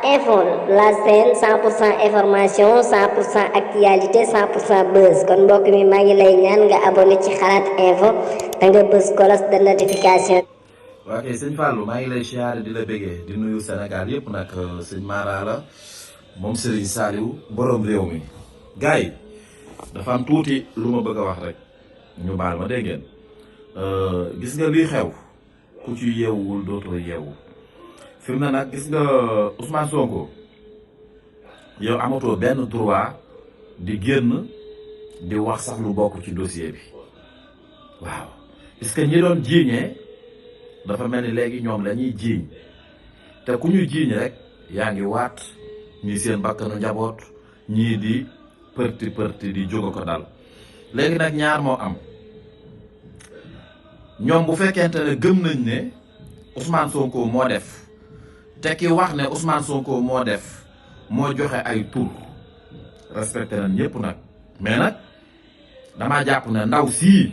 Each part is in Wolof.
Info la scène 100% information 100% actualité 100% buzz kon mbokk mi maa ngi lay ñaan nga abonné ci Xalaat Info te nga bës cloche de notification. waa kay sëñ Fallou maa ngi lay siyaare di la bëggee di nuyu Sénégal yëpp nag sëñ Mara la moom Serigne Saliou borom réew mi gars yi dafa am tuuti lu ma bëgg a wax rek ñu baal ma dégg ngeen gis nga lii xew ku ci yeewuwul dootoo yeewu fi mu ne nag gis nga Ousmane Sonko yow amatoo benn droit di génn di wax sax lu bokk ci dossier bi waaw parce que ñi doon jiiñee dafa mel ni léegi ñoom la ñuy jiiñ te ku ñu jiiñ rek yaa ngi waat ñii seen bakkanu njaboot ñii di përti di jóg ko dal léegi nag ñaar moo am ñoom bu fekkente ne gëm nañ ne Ousmane Sonko moo def te ki wax ne Ousmane Sonko moo def moo joxe ay tur respecté nañ ñëpp nag mais nag dama jàpp ne ndaw sii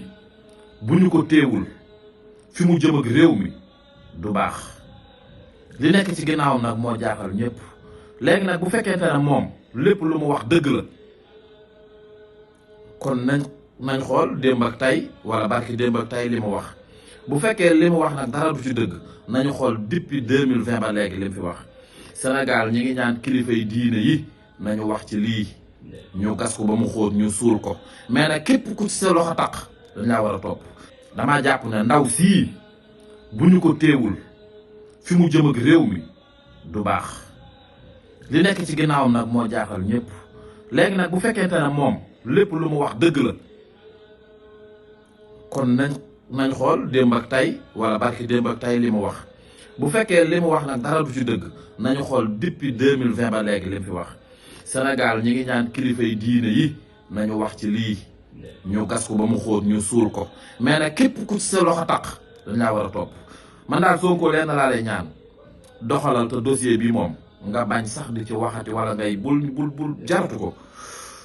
bu ñu ko téewul fi mu jëm ak réew mi du baax li nekk ci ginnaawam nag moo jaaxal ñëpp léegi nag bu fekkente ne moom lépp lu mu wax dëgg la kon nañ xool démb ak tey wala barki démb ak tey li mu wax bu fekkee li mu wax nag dara du ci dëgg nañu xool depuis 2020 ba léegi li mu fi wax Sénégal ñi ngi ñaan kilifa yi diine yi nañu wax ci lii ñu gas ko ba mu xóot ñu suul ko mais nag képp ku ci sa loxo taq dañ laa war a topp damaa jàpp ne ndaw sii bu ñu ko téewul fi mu jëm ak réew mi du baax li nekk ci ginnaawam nag moo jaaxal ñëpp léegi nag bu fekkente ne moom lépp lu mu wax dëgg la kon nañ xool démb ak tey wala barki démb ak tey li mu wax bu fekkee li mu wax nag dara du ci dëgg nañu xool depuis 2020 ba léegi li mu fi wax Sénégal ñi ngi ñaan kilifa yi diine yi nañu wax ci lii ñu gas ko ba mu xóot ñu suul ko mais nag képp ku ci sa loxo taq dañ laa war a topp man daal Sonko leen laa lay ñaan doxalal te dossier bi moom nga bañ sax di ci waxati wala ngay bul jaratu ko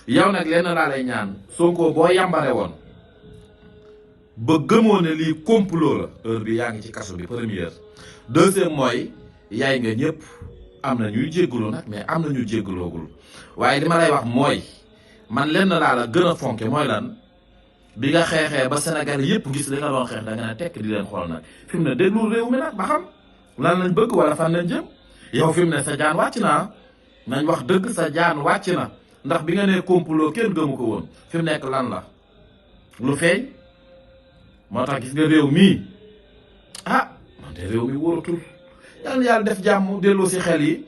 yow nag leen laa lay ñaan Sonko boo yambare woon ba gëmoo ne lii complot la heure bi yaa ngi ci kaso bi première deuxième mooy yaay nga ñëpp am na ñuy jéggalu nag mais am na ñu jéggaloogul waaye li ma lay wax mooy man lenn laa la gën a fonke mooy lan bi nga xeexee ba Sénégal yëpp gis li nga doon xeex da nga ne tekk di leen xool nag fi mu ne déglu réew mi nag ba xam lan lañ bëgg wala fan lañ jëm yow fi mu ne sa jaan wàcc na nañ wax dëgg sa jaan wàcc na ndax bi nga nee complot kenn gëmu ko woon fi mu nekk lan la lu feeñ moo tax gis nga réew mii ah man de réew mi wóoratul yàlla def jàmm delloo si xel yi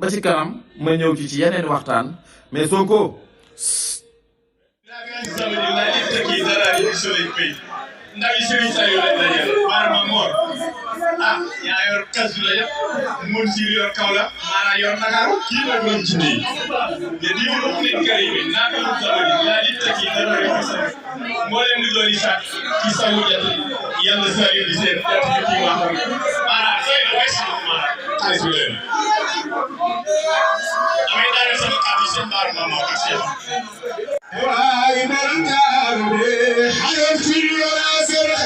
ba ci kanam ma ñëw ci yeneen waxtaan mais Sonko ndaw yi Serigne Saliou lañ la jël maanaam Mor ah yaa yor kasu la yëpp mun si yor kaw la maanaam yor Ndakaaru kii la doon jinne yi te di mu ëpp nit kër yi naa ko doon sabali laa di tekki dara yor sa moo leen di doon isaat ci sawu jant yàlla saa yu di seen jant bi kii wax maanaam xëy na wees na maanaam xaalis bi leen damay daaneel sama kàddu seen baar ma moo ak seen waaye man kaaru حياتي ولا زرع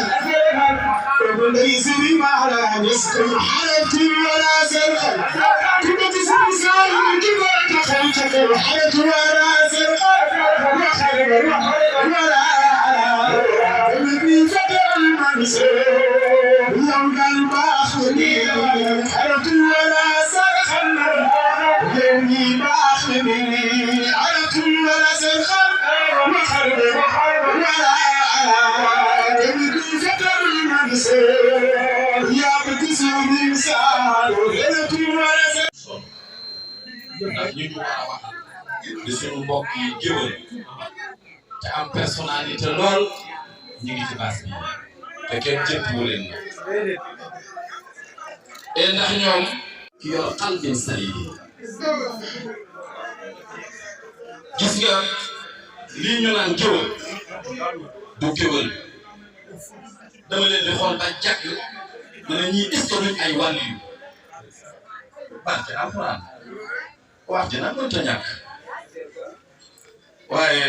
ليس لي معنى يسكن حياتي ولا زرع كنت تسمع سالم كما تخلتك حياتي ولا زرع ولا ابني فتى المنسى يوم قلب اخذني حياتي ولا زرع يومي باخذني حياتي ولا زرع ndax ñu war a wax di suñu mbokk yi jëwal te am personnalité lool ñu ngi ci base bi te kenn jëppiwu leen na et ndax ñoom ki yor xalbin salim gis nga lii ñu naan jëwal du jëwal dama leen di xool ba jàkk dana ñuy est-ce que duñ ay wàll yu barke alxuraan wax ji nag mënta ñàkk waaye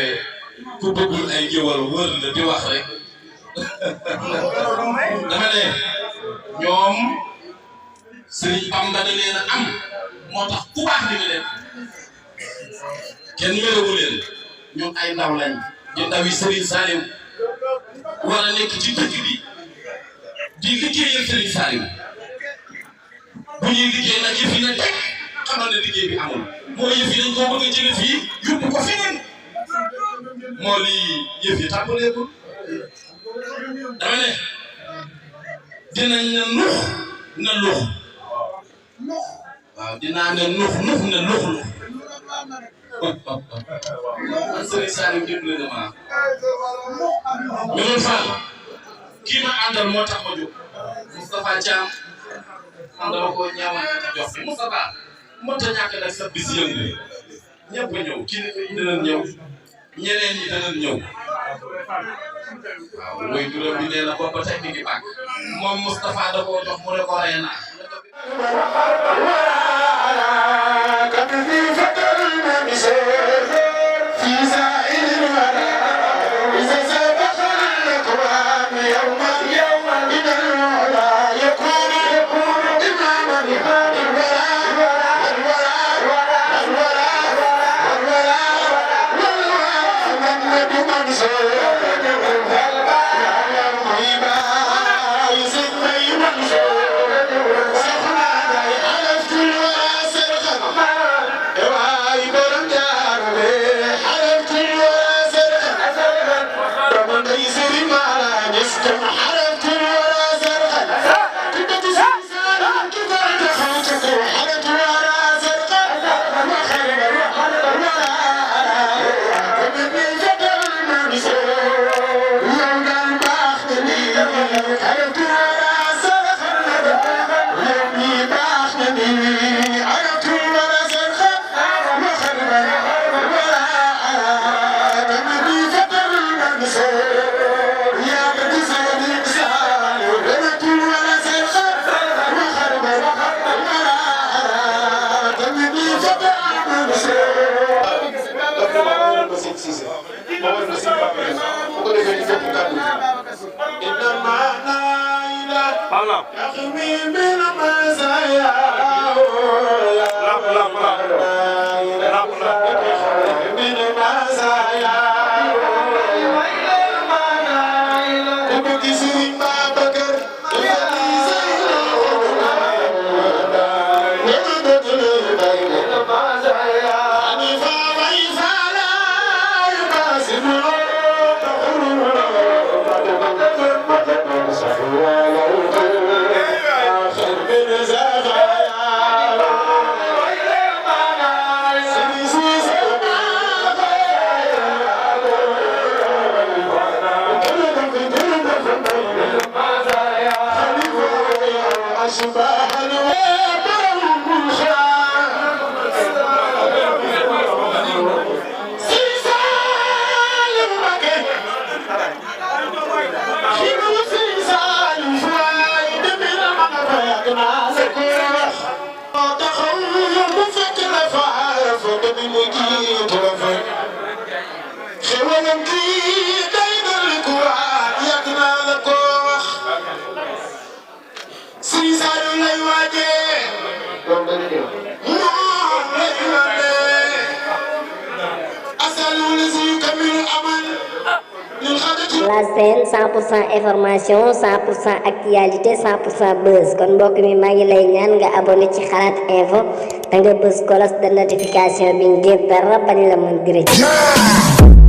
ku bëggul ay jëwal wër la di wax rek dama ne ñoom Serigne Bamba da leen a am moo tax ku baax di nga leen kenn wérewu leen ñun ay ndaw lañ di ndawi Serigne Saliou war a nekk ci dëkk bi di liggéeyal Serigne Saliou bu ñuy liggéey nag yëf yi nag teg xamal ne liggéey bi amul moo yëf yi dañ koo bëgg a jëlee fii yóbbu ko feneen moo lii yëf yi tàmbaleegul dama ne dinañ ne nux na lux waaw dinaa ne nux ne lux man Serigne Saliou dimbali na ma ñun Fall kii ma àndal moo tax ma jóg Moustapha Thiam man dama ko ñaawal ci jox bi Moustapha mënta ñàkk nag sa bis yëngu ñëpp ñëw kilifa yi danañ ñëw ñeneen ñi danañ ñëw waaw mooy juróom bi nee na boobu ba tey mi ngi bàq moom Moustapha da koo jox mu ne ko rey naa La Sen 100% information 100% actualité 100% buzz kon mbokk mi maa ngi lay ñaan nga abonné ci Xalaat Info te nga bës cloche de notification bi ngir dara bañ la mën gërëm